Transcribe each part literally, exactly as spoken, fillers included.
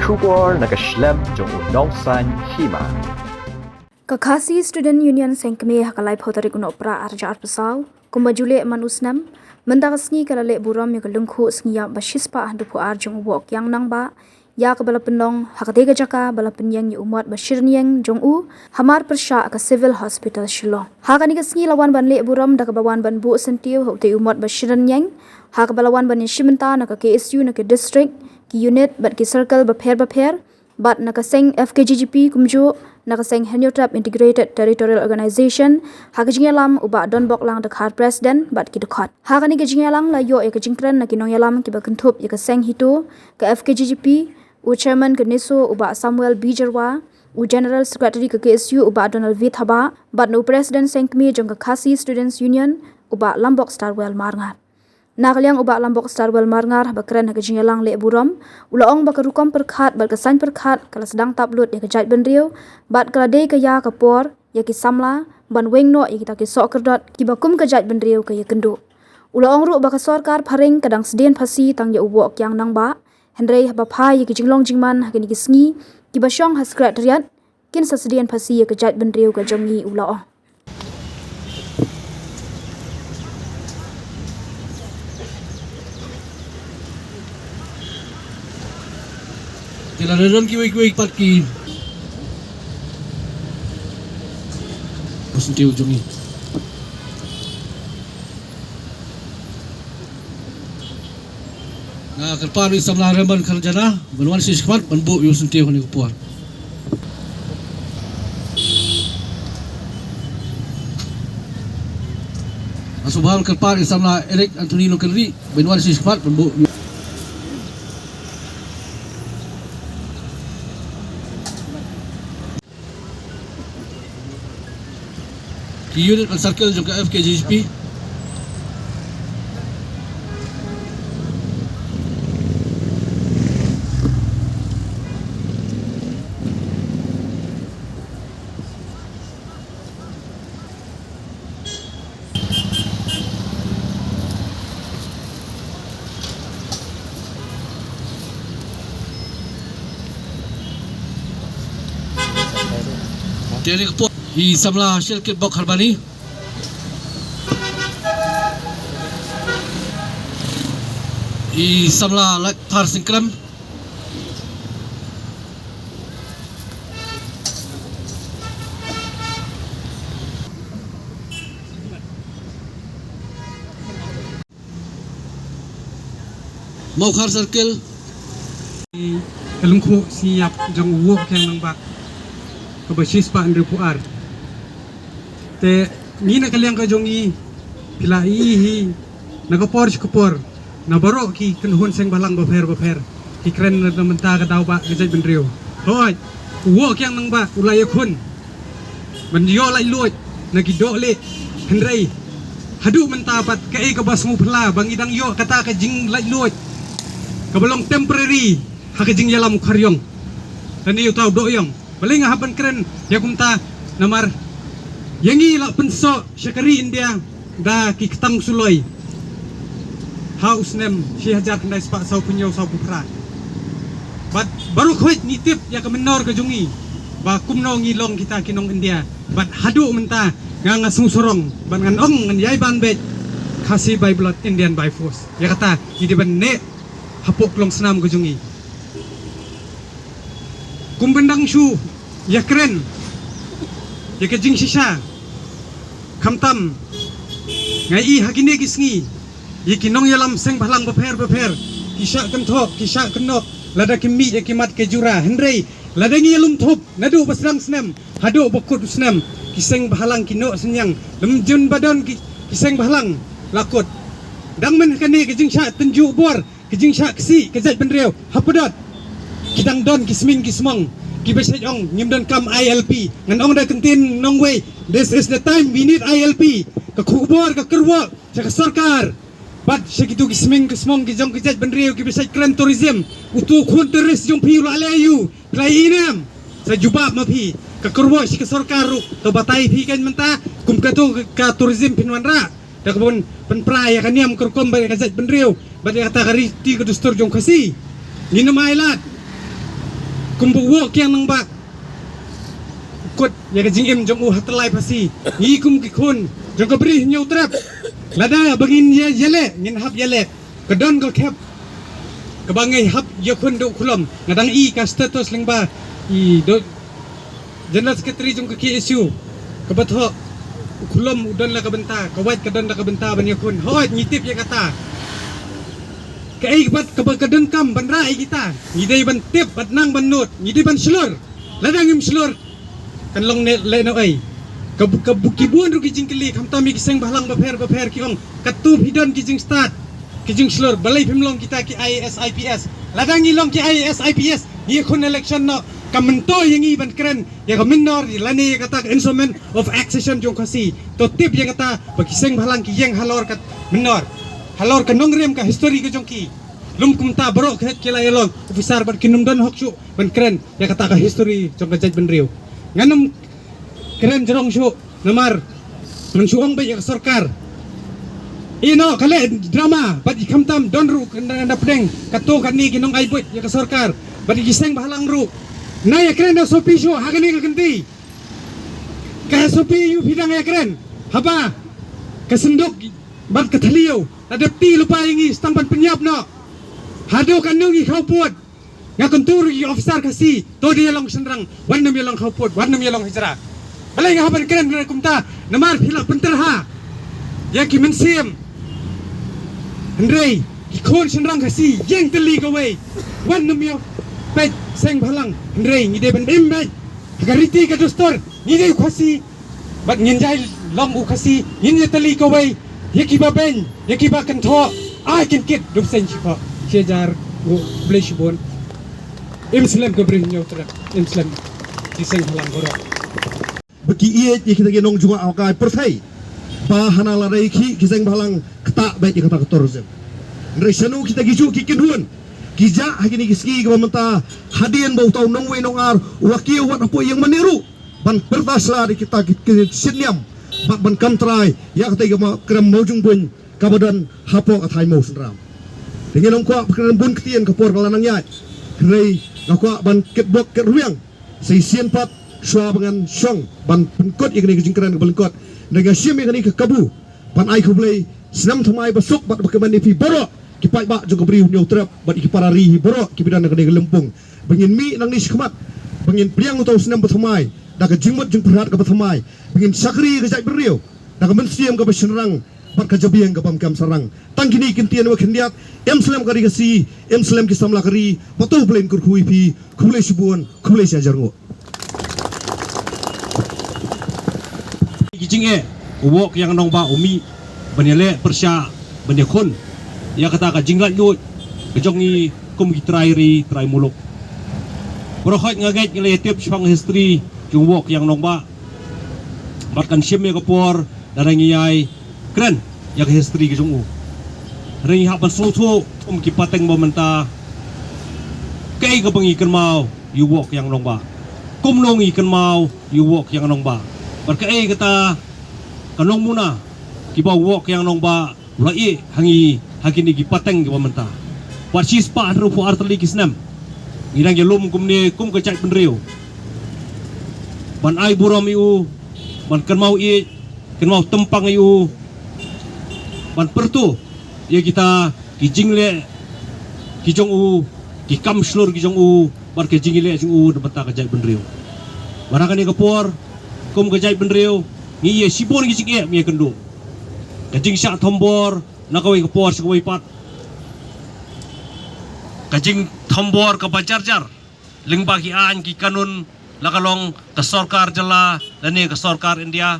Khubor na ka shlem jong u Nongsaiñ Hima. Ka Khasi Student Union Seng Kmie ha ka laiphew tarik u Nohprah arhajar arphew saw, kumba ju leh man u snem, mynta ka sngi ka la leh burom ïa ka lyngkhuh sngi ïap ba shispah hynriewphew ar jong u Woh Kiang Nangbah, ïa kaba la pynlong ha katei ka jaka ba la pynïeng ïa u mot ba shi rynïeng jong u, hamar pyrshah ka Civil Hospital Shillong. Ha kane ka sngi la wan ban leh burom da kaba wan ban buh syntiew ha utei u mot ba shi rynïeng, ha kaba la wan ban ïashim bynta na ka K S U, na ka district, ki unit bad ki circle bapher bapher, bad na ka seng F K G G P kumjuh, na ka seng Hynñiewtrep Integrated Territorial Organization, ha ka jingïalam u Bah Donboklang Dkhar, President, bad ki dkhot. Ha kane ka jingïalang la ïoh ïa ka jingkren na ki nongïalam kiba kynthup ïa ka seng HITO, ka F K G G P, u Chairman ka NESO u Bah Samuel B Jyrwa, u General Secretary ka K S U u Bah Donald V Thabah, bad na u President Seng Kmie jong ka Khasi Students Union, u Bah Lambok Starwell Marngar. Na ka liang u Bah Lambok Starwell Marngar haba kren ha ka jingïalang leh burom, u la ong ba ka rukom pyrkhat bad ka saiñ pyrkhat ka la sdang tap lut ïa ka jaitbynriew, bad ka la dei ka ïa ka por ïa ki samla ban weng noh ïa kita ki sohkyrdot kiba kum ka jaitbynriew ka ïakynduh. U la ong ruh ba ka sorkar phareng ka dang sdien phasi tang ïa u Woh Kiang Nangbah, hynrei haba phai ïa ki jinglong jingman ha kine ki sngi, kiba shong ha Secretariat, kin sa sdien phasi ïa ka jaitbynriew ka jong ngi, u la ong. Te lada don kiwei kiwei pat ki, u syntiew jong ngi. Nga kyrpad ïa u samla Raymond Kharjana ban wan sha khmat ban buh ïa u syntiew ha kane ka por. Nga sngewbha kyrpad ïa u samla Eric Anthony Longkynrih ban wan sha khmat ban buh ïa u ki unit bad circle jong ka F K G G P. Te ha kane ka por i samla Shelkit Bok Harbani, i samla Laitktar Syngkrem, Mawkhar Circle. Ka lyngkhuh sngi ïap jong u Woh Kiang Nangbah kaba shispah hynriewphew ar. Te ngi na ka liang ka jong ngi, phi la ïohi na ka por sha ka por, na baroh ki kynhun seng bhalang bapher bapher ki kren na mynta ka daw ba ka jaitbynriew. Hooid, u Woh Kiang Nangbah u la ïakhun ban ïoh laitluid na ki dohlieh, hynrei haduh mynta pat kaei kaba sngewphylla ba ngi dang ïoh kata ka jinglaitluid kaba long temporary ha ka jingïalam u Khariong lane uta u Dohïong. Balei nga hap ban kren ïa kumta? Namar ïa ngi la pynsoh sha ka ri India da ki ktang suloi ha u snem shi hajar khyndai spah sawphew hynñiew sawphew phra. Bad baroh khoit ngi tip ïa ka mynnor ka jong ngi ba kumno ngi long kita ki nong India. Bad haduh mynta nga, nga sngewsarong bad ngan ong ngan ïai ban beit, Khasi by blood, Indian by force. Ïa kata ngi dei ban neh hapoh klongsnam ka jong ngi. Kum ban dang shu ïakren ïa ka jingshisha, khamtam nga ïohi ha kine ki sngi ïa ki nongïalam seng bhalang bapher bapher ki shah kynthoh, ki shah kynnoh, lada kim mih ïa ki mat ki jura. Hynrei lada ngi ïalum thup naduh ba sdang snem haduh ba kut u snem, ki seng bhalang ki noh synñiang. Lym jin ba don ki, ki seng bhalang la kut. Dang myn kane ka jingshah tynjuh bor, ka jingshah ksih ka jaitbynriew, hapdeng ki dang don ki sming ki smong kiba shait ong ngim donkam I L P. Ngan ong da ka ktien nongwei, this is the time we need I L P. Ka khubor ka kyrwoh sha ka sorkar bad sha kitu ki sming ki smong ki jong ka jaitbynriew kiba shait kren tourism. Utu u khun tourist jong phi u la leh aïu? Phi la ïohi ne em? Sa jubab ma phi. Ka kyrwoh sha ka sorkar ruh, to batai phi kan mynta kum katu ka tourism phin wanrah. Da kaba pynpra ïa ka niam ka rukom bad ïa ka jaitbynriew bad ïa kata ka riti ka dustur jong Khasi. Ngin ym ailad. Kumba u Woh Kiang Nangbah u kut ïa ka jingim jong u ha tylli phasi, ngi kum ki khun jong ka Bri Hynñiewtrep, lada ba ngin ïa ïaleh, ngin hap ïaleh. Ka don ka khep kaba ngi hap ïakhun da u Khulom. Nga dang i ka status lyngba i do General Secretary jong ka K S U, kaba thoh u Khulom u don la ka bynta, ka Wait ka don la ka bynta ban ïakhun. Hooid, ngi tip ïa kata. Kaei kaba, kaba ka donkam ban rah ïa kita, ngi dei ban tip, ban nang ban nud, ngi dei ban shlur. Lada ngim shlur, kan long ne lehnohei. Ka bu-, ka bu-, ki bun ruh ki jingkylli, khamtam ïa ki seng bhalang bapher bapher, ki ong, katto phi don ki jingstad, ki jingshlur, balei phim long kita ki I A S, I P S? Lada ngi long ki I A S, I P S, ngi ïakhun election noh, kam myntoi ïa ngi ban kren ïa ka mynnor lane ïa kata ka Instrument of Accession jong Khasi. To tip ïa kata, ba ki seng bhalang ki ïeng halor ka mynnor, halor ka nongrim, ka history ka jong ki. Lum kumta baroh ki la ïalong officer bad kim don hok shuh ban kren ïa kata ka history jong ka jaitbynriew. Ngan ym kren jrong shuh namar ngan shu ong beit ïa ka sorkar. Ïa noh, ka leh drama bad ïa, khamtam don ruh ka na, na pdeng katto katne ki nongai buit ïa ka sorkar bad ïa ki seng bhalang ruh. Nai ïa kren da S O P shuh ha kane ka kynti. Ka S O P ïa u phi dang ïa kren haba ka synduk bad ka thliew la dep ti lypa ïa ngi, sa tang ban pynïap noh. Haduh katno ngi khawpud. Nga kyntu ruh ïa ki officer Khasi, to da ïalong shynrang, wat nym ïalong khawpud, wat nym ïalong hijra. Balei nga hap ban kren kumta? Namar phi la pynterha ïa ki mynsiem. Hynrei ki khun shynrang Khasi ïeng tylli kawei. Wat nym ïa peit seng bhalang, hynrei ngi dei ban im beit ha ka riti ka dustur. Ngi dei u Khasi bad ngin ïai long u Khasi, ngin ïatylli kawei ïa kiba beiñ, ïa kiba kynthoh. Ai kin kit dubseiñ shikha. Shi hajar nguh, khublei shibun. Im slem ka Bri Hynñiewtrep, im slem ki seng bhalang baroh. Ba ki ïeit ïa kita ki nongjngoh ha ka pyrthei ba hana la dei ki, ki seng bhalang ktah beit ïa kata ka tourism. Hynrei shano kita ki juh ki kynhun ki jah ha kine ki sngi kiba mynta, hadien ba uta u nongwei nongar u la kiew wat hapoh ïing mane ruh ban pyrta sla da kita ki, ki synniam bad ban kam trai ïa katei ka ma-, krem mawjong buiñ kaba don hapoh ka thaiñ Mawsynram. Te ngin ym kwah ba kren bun ktien, ka por ka la nang ïaid. Hynrei nga kwah ban kit bok kit rwiang sa shisien pat shuwa ba ngan shong ban pynkut ïa kane ka jingkren kaba lyngkot. Hynrei nga shim ïa kane ka kabu ban ai khublei snem thymmai basuk bad bakmen ïa phi baroh ki paidbah jong ka Bri Hynñiewtrep bad ïa ki para ri hi baroh kiba don ha kane ka lympung. Ba ngin mih nangne shakhmat, ba ngin pdiang uta u snem bathymmai da ka jingmut jingpyrkhat kaba thymmai, ba ngin shakri ïa ka jaitbynriew da ka mynsiem kaba shynrang bad ka jabieng kaba ym kem sarang. Tang kine ki ktien ba khyndiat, im slem ka ri Khasi, im slem ki samla ka ri, bad to U Blei un kyrkhu ïa phi. Khublei shibun, khublei shi hajar nguh. Ki jingeh, u Woh Kiang Nangbah u mih ban ïaleh pyrshah, ban ïakhun ïa kata ka jinglaitluid ka jong ngi kum ki trai ri trai muluk. Baroh khoit nga ngeit ngi la ïatip shaphang history jong u Woh Kiang Nangbah. Bad kan shim ïa ka por lada ngi ïai kren ïa ka history ka jong u. Hynrei ngi hap ban sngewthuh kum ki pateng ba mynta, kaei kaba ngi kynmaw ïa u Woh Kiang Nangbah, kumno ngi kynmaw ïa u Woh Kiang Nangbah, bad kaei kata ka nongmuna kiba u Woh Kiang Nangbah u la ïeh ha ngi ha kine ki pateng kiba mynta. Wat shispah hynriewphew artylli ki snem ngi dang ïalum kumne kum ka jaitbynriew ban ai burom ïa u, ban kynmaw ïeit, kynmaw tympang ïa u, ban pyrto ïa kita ki jingleh ki jong u, ki kam shlur ki jong u, bad ki jingïaleh jong u na bynta ka jaitbynriew. Bad ha kane ka por, kum ka jaitbynriew, ngi ïa shibun ki jingeh ngi ïakynduh. Ka jingshah thombor na kawei ka por sha kawei pat. Ka jingthombor kaba jar jar lyngba ki aiñ ki kanun, la ka long ka sorkar jylla lane ka sorkar India.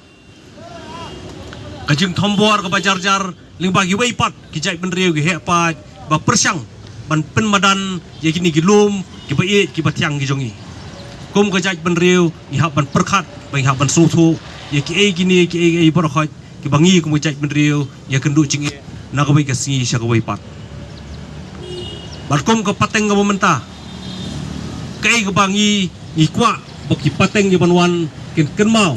Ka jingthombor kaba jar jar lyngba kiwei pat ki jaitbynriew ki heh paid ba pyrshang ban pynmadan ïa kine ki lum kiba ïeit kiba thiang ki jong ngi. Kum ka jaitbynriew ngi hap ban pyrkhat, ba ngi hap ban sngewthuh ïa kiei kine kiei kiei baroh khoit kiba ngi kum ka jaitbynriew ngi ïakynduh jingeh na kawei ka sngi sha kawei pat. Bad kum ka pateng kaba mynta, kaei kaba ngi, ngi kwah ba ki pateng kiban wan kin kynmaw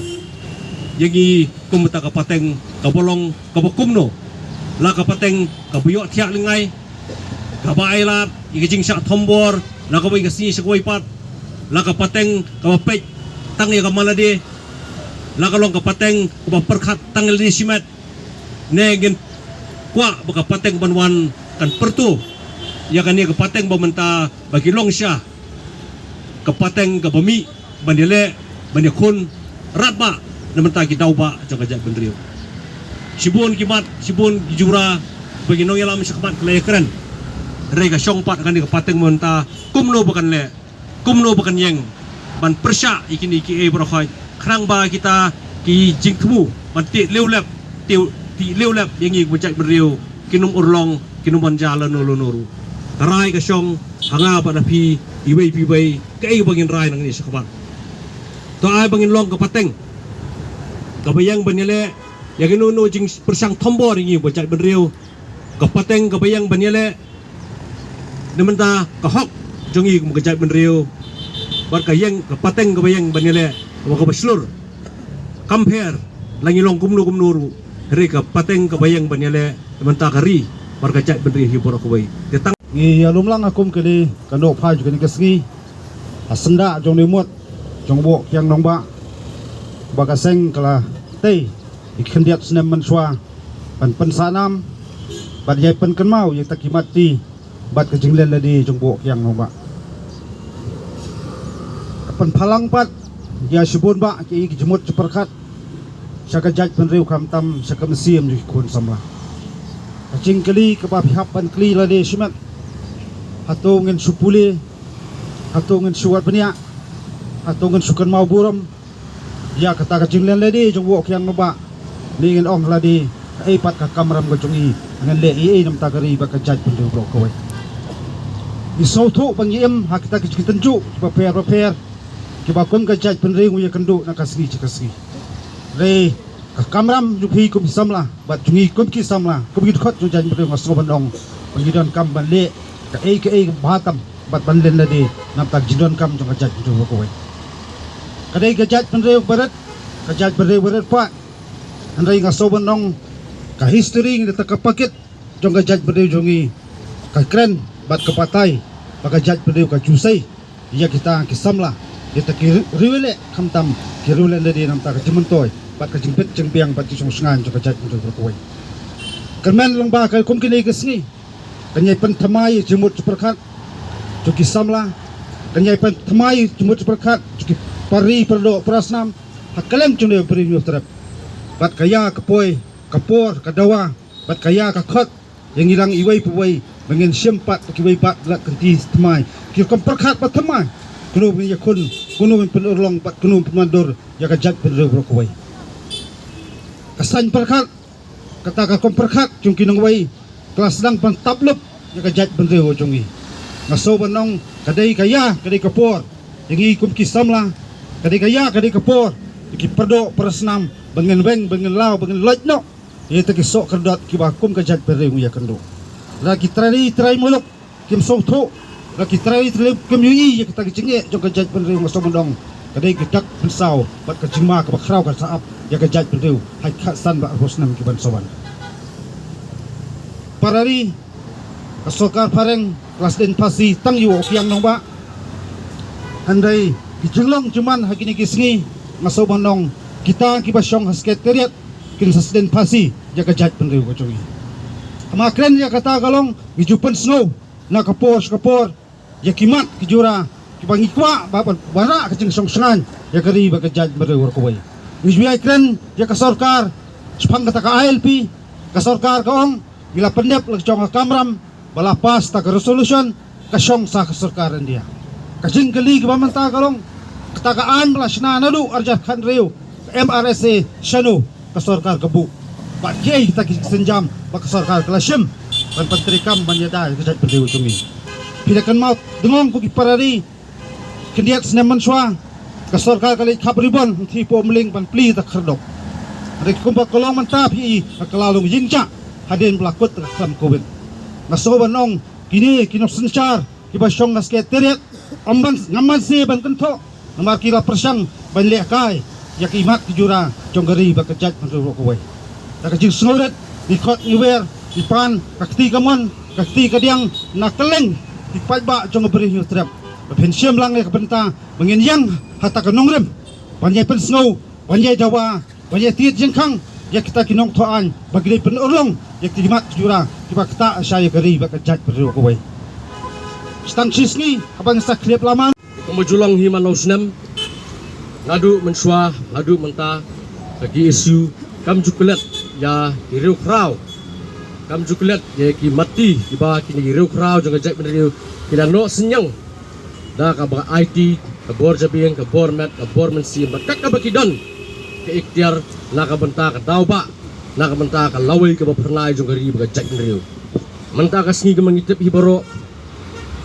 ïa ngi kum kata ka pateng kaba long kaba kumno? La ka pateng kaba ïohthiah lyngngai, kaba ailad ïa ka jingshah thombor na kawei ka sngi sha kawei pat, La ka pateng kaba peit tang ïa ka man lade, la ka long ka pateng kaba pyrkhat tang ïa lade shimet, ne ngin kwah ba ka pateng ban wan kan pyrto ïa kane ka pateng ba mynta ba ki long sha ka pateng kaba mih ban ïaleh ban ïakhun radbah na mynta ki daw bah jong ka jaitbynriew. Shibun ki mat, shibun ki jura ba ki nongïalam shakhmat ki la ïakren. Hynrei ka shong pat kane ka pateng mynta kumno ba kan leh, kumno ba kan ïeng ban pyrshah ïa kine kiei baroh khoit, khnang ba kita ki jingthmu ban tih liewlep, tih, tih liewlep ïa ngi kum ka jaitbynriew kin ym urlong, kin ym ban jia lano lano ruh. Ka rai ka shong ha nga bad ha phi iwei pa iwei, kaei ba ngin rai nangne shakhmat. To ai ba ngin long ka pateng kaba ïeng ban ïaleh ïa kino kino jingpyrshang thombor ïa ngi kum ka jaitbynriew. Ka pateng kaba ïeng ban ïaleh na bynta ka hok jong ngi kum ka jaitbynriew, bad ka ïeng, ka pateng kaba ïeng ban ïaleh kaba, kaba shlur. Kam pher la ngi long kumno kumno ruh, hynrei ka pateng kaba ïeng ban ïaleh na bynta ka ri bad ka jaitbynriew hi baroh kawei. Te tang ngi ïalum lang ha kum kane ka nohphai jong kane ka sngi ha syndah jong une u mut jong u Boh Kiang Nangbah, ba ka seng ka la tei ïa ki khyndiat snem mynshuwa ban pynsah nam bad ïai pynkynmaw ïa kita ki mat ti bad ka jinglen lade jong u Boh Kiang Nangbah. Ka pynphalang pat ïa shibun bah ki, ki jingmut jingpyrkhat sha ka jaitbynriew, khamtam sha ka mynsiem jong ki khun samla. Ka jingkylli kaba phi hap ban kylli lade shimet, hato ngin shu pule, hato ngin shu wad bniah, hato ngin shu kynmaw burom ïa kata ka jinglen lade jong u Boh Kiang Nangbah? Ne ngin ong lade, kaei pat ka kamram ka jong ngi, ngin leh ei ei na bynta ka ri bad ka jaitbynriew baroh kawei? Ngi sngewthuh ba ngi im ha kita ki jingtynjuh kiba pher ba pher kiba kum ka jaitbynriew ngi ïakynduh na ka sngi sha ka sngi. Hynrei ka kamram jong phi kum ki samla bad jong ngi kum ki samla, kum ki dkhot jong ka jaitbynriew, nga sngew ban ong ba ngi donkam ban leh kaei kaei kaba bha tam bad ban len lade na bynta ka jingdonkam jong ka jaitbynriew baroh kawei. Ka dei ka jaitbynriew barit, ka jaitbynriew barit pat. Hynrei nga sngew ban ong ka history ngi da ta ka pakit jong ka jaitbynriew jong ngi ka kren bad ka batai ba ka jaitbynriew ka ju sei ïa kita ki samla, ïa kita ki ri-, riewleh, khamtam ki riewleh lade na bynta ka jingmyntoi bad ka jingbit jingbiang bad jingshongshngaiñ jong ka jaitbynriew baroh kawei. Kyrmen lang ba ka kum kine ki sngi kan ïai pynthymmai ïa jingmut jingpyrkhat jong ki samla, kan ïai pynthymmai ïa jingmut jingpyrkhat jong ki para ri para doh para snam ha kylleng jong une u Bri Hynñiewtrep. Bad ka ïa ka poi ka por ka dawa bad ka ïa ka khot ïa ngi lang iwei pa iwei ba ngin shim pat kiwei pat lad kynti thymmai, ki rukom pyrkhat ba thymmai, kumno ngin ïakhun, kumno ngin pynurlong bad kumno ngin pynwandur ïa ka jaitbynriew baroh kawei. Ka saiñ pyrkhat, kata ka rukom pyrkhat jong ki nongwei ka la sdang ban tap lup ïa ka jaitbynriew jong ngi. Nga sngew ban ong ka dei ka ïa, ka dei ka por ïa ngi kum ki samla, ka dei ka ïa, ka dei ka por ïa ki para doh para snam ba ngin weng, ba ngin law, ba ngin loit noh ïa kita ki soh kyrdoh kiba kum ka jaitbynriew ngi ïakynduh. La ki trai ri trai muluk kim sngewthuh, la ki trai ri trai muluk kim ïohi ïa kita ki jingeh jong ka jaitbynriew, nga sngew ban ong ka dei ka dak pynsaw bad ka jingma kaba khraw ka sa ap ïa ka jaitbynriew ha ki khatsan bad arphew snem kiban sa wan. Para ri, ka sorkar phareng ka la sdien phasi tang ïa u Kiang Nangbah. Hynrei ki jinglong jingman ha kine ki sngi, nga sngew ban ong kita kiba shong ha Secretariat kin sa sdien phasi ïa ka jaitbynriew ka jong ngi. Haba kren ïa kata ka long ngi ju pynsngew na ka por sha ka por ïa ki mat ki jura kiba ngi kwah ba, ba, ba wanrah ka jingshongshngaiñ ïa ka ri bad ka jaitbynriew baroh kawei. Ngi ju ïai kren ïa ka sorkar shaphang kata ka I L P, ka sorkar ka ong ngi la pyndep la ka jong ka kamram ba la pass ta ka resolution, ka shong sa ka sorkar India. Ka jingkylli kaba mynta ka long, kata ka aiñ ba la shna naduh arhajar khathynriew, ka M R S A, shano ka sorkar ka buh? Bad kiei kita ki sienjam ba ka sorkar ka la shim ban pyntreikam ban ïada ïa ka jaitbynriew jong ngi? Phi da kynmaw dngong ko ki para ri, khyndiat snem mynshuwa ka sorkar ka leit khap ribon hangtei hapoh Umling ban plie ïa ka khyrdop. Hynrei kumba ka long mynta phi i ka la long ïing jah hadien ba la kut ka khlam Covid. Nga sngew ban ong kine ki nongsynshar kiba shong ha Secretariat, ym ban, ngam banse ban kynthoh namar ki la pyrshang ban lehkai ïa ki mat ki jura jong ka ri bad ka jaitbynriew baroh kawei. Da ka jingsngewrit ngi khot ngi wer ngi pan ka kti kamon ka kti kadiang na kylleng ki paidbah jong ka Bri Hynñiewtrep. Phin shim lang ïa ka bynta ba ngin ïeng ha kata ka nongrim ban ïai pynsngew, ban ïai dawa, ban ïai tied jingkhang ïa kita ki nongthoh aiñ ba ki dei pynurlong ïa ki mat ki jura kiba ktah sha ïa ka ri bad ka jaitbynriew kawei. Shi tang shi sngi haba ngin sa khlieh laman. Kumba ju long hi man la u snem, naduh mynshuwa haduh mynta, ka K S U kam ju klet ïa ki riewkhraw, kam ju klet ïa ki matti kiba kine ki riewkhraw jong ka jaitbynriew ki la noh synñiang da kaba aiti, ka bor jabieng, ka bor met, ka bor mynsiem bad kat kaba ki don ka iktiar na ka bynta ka daw ba, na ka bynta ka lawei kaba phyrnai jong ka ri bad ka jaitbynriew. Mynta ka sngi kumba ngi tip hi baroh,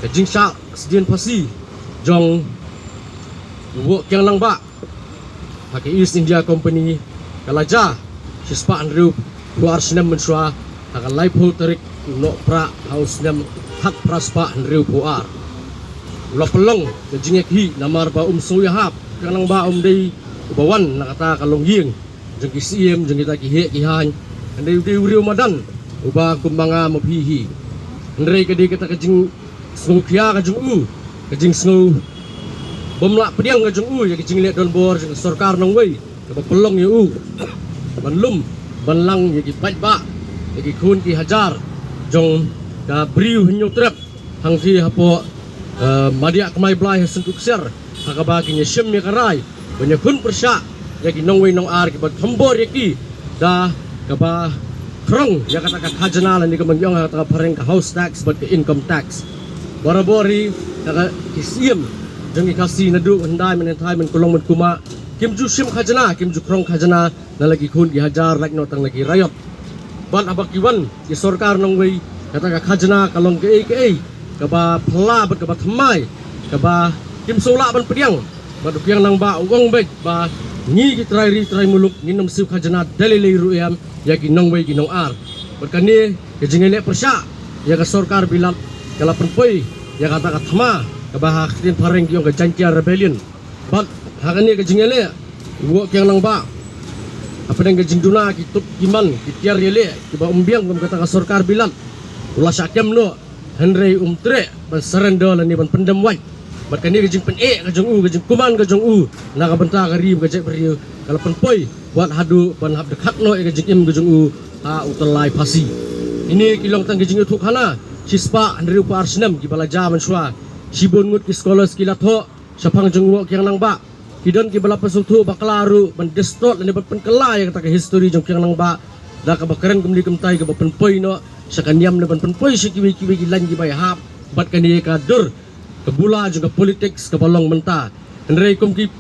ka jingshah sdien phasi jong u Woh Kiang Nangbah ha ka East India Company ka la jia shispah hynriewphew ar snem mynshuwa ha ka laiphew tarik u Nohprah ha u snem khatphra spah hynriewphew ar. U la pynlong ka jingïakhih namar ba um sngew ïahap, Kiang Nangbah um dei uba wan na kata ka longïing jong ki syiem, jong kita ki heh ki haiñ, hynrei u dei u riew madan uba kum ma nga ma phi hi. Hynrei ka dei kata ka jing sngewkhia ka jong u, ka jingsngew bym lah pdiang ka jong u ïa ka jingleh donbor jong ka sorkar nongwei kaba pynlong ïa u ban lum ban lang ïa ki paidbah, ïa ki khun ki hajar jong ka Bri u Hynñiewtrep hangtei hapoh, eh, Madiah Kmai Blai ha Syntuk Ksiar, ha kaba kin ïashim ïa ka rai ban ïakhun pyrshah ïa ki nongwei nongar kiba thombor ïa ki da kaba khrong ïa kata ka khajna lane kaba ngi ong ha kata ka phareng ka house tax bad ka income tax. Barabor hi ka, ka ki syiem jong ki Khasi naduh hyndai mynhyndai, mynkulong mynkumah, kim ju shim khajna, kim ju khrong khajna na la ki khun ki hajar, lait noh tang na ki raiot. Bad haba ki wan ki sorkar nongwei, kata ka khajna ka long kaei kaei kaba phylla bad kaba thymmai, kaba kim sngewlah ban pdiang. Bad u Kiang Nangbah u ong beit ba ngi ki trai ri trai muluk ngin ym siew khajna da lei lei ruh em ïa ki nongwei ki nongar. Bad kane ka jingïaleh pyrshah ïa ka sorkar bilat ka la pynpoi ïa kata ka thma kaba ha ka ktien phareng ki ong ka Jaintia Rebellion. Bad ha kane ka jingïaleh, u Woh Kiang Nangbah, hapdeng ka jingduna ki tup ki man, ki tiar ïaleh kiba um biang kum kata ka sorkar bilat, u la shah kem noh, hynrei um treh ban surrender lane ban pyndem wait. Bad kane ka jingpyneh ka jong u, ka jingkuman ka jong u na ka bynta ka ri bad ka jaitbynriew, ka la pynpoi wat haduh ban hap dkhot noh ïa ka jingim ka jong u ha u tyllai phasi. Kine ki long tang ki jingïathuhkhana shispah hynriewphew ar snem kiba la jia mynshuwa. Shibun ngut ki scholars ki la thoh shaphang jong u Woh Kiang Nangbah. Ki don kiba la pynsngewthuh bakla ruh ban distort lane ban pynkylla ïa kata ka history jong u Kiang Nangbah da kaba kren kumne kumtai, kaba pynpoi noh sha ka niam ne ban pynpoi sha kiwei kiwei ki lain kiba ïahap bad kane ka dur ka bula jong ka politics kaba long mynta. Hynrei kum ki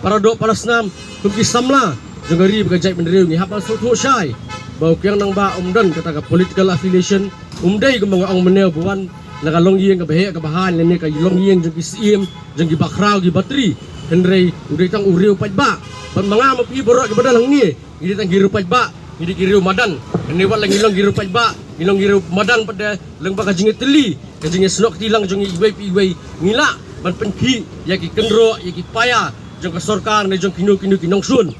para doh para snam, kum ki samla jong ka ri bad ka jaitbynriew, ngi hap ban sngewthuh shai ba u Kiang Nangbah um don kata ka political affiliation, um dei kumba nga ong mynne uba wan na ka longïing kaba heh kaba haiñ lane ka longïing jong ki syiem, jong ki bakhraw ki batri. Hynrei u dei tang u riew paidbah. Bad ma nga ma phi baroh kiba don hangne, ngi dei tang ki riew paidbah, ngi dei ki riew madan. Hynrei wat la ngi long ki riew paidbah, ngi long ki riew madan pat de, lyngba ka jingïatylli, ka jingïasnoh kti lang jong ngi iwei pa iwei, ngi lah ban pynkhih ïa ki kynroh, ïa ki paia jong ka sorkar ne jong kino kino ki nongshun.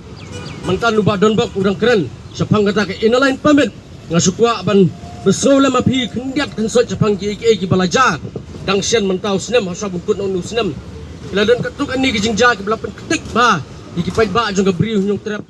Mynta u Bah Donbok u dang kren shaphang kata ka Inner Line Permit. Nga shu kwah ban pynsngew lem ma phi khyndiat khynsoit shaphang kiei kiei kiba la jia dang shen mynta u snem, ha shuwa ban kut noh u snem. Ki la don katto katne ki jingjia kiba la pynktik bha ïa ki paidbah jong ka Bri u Hynñiewtrep.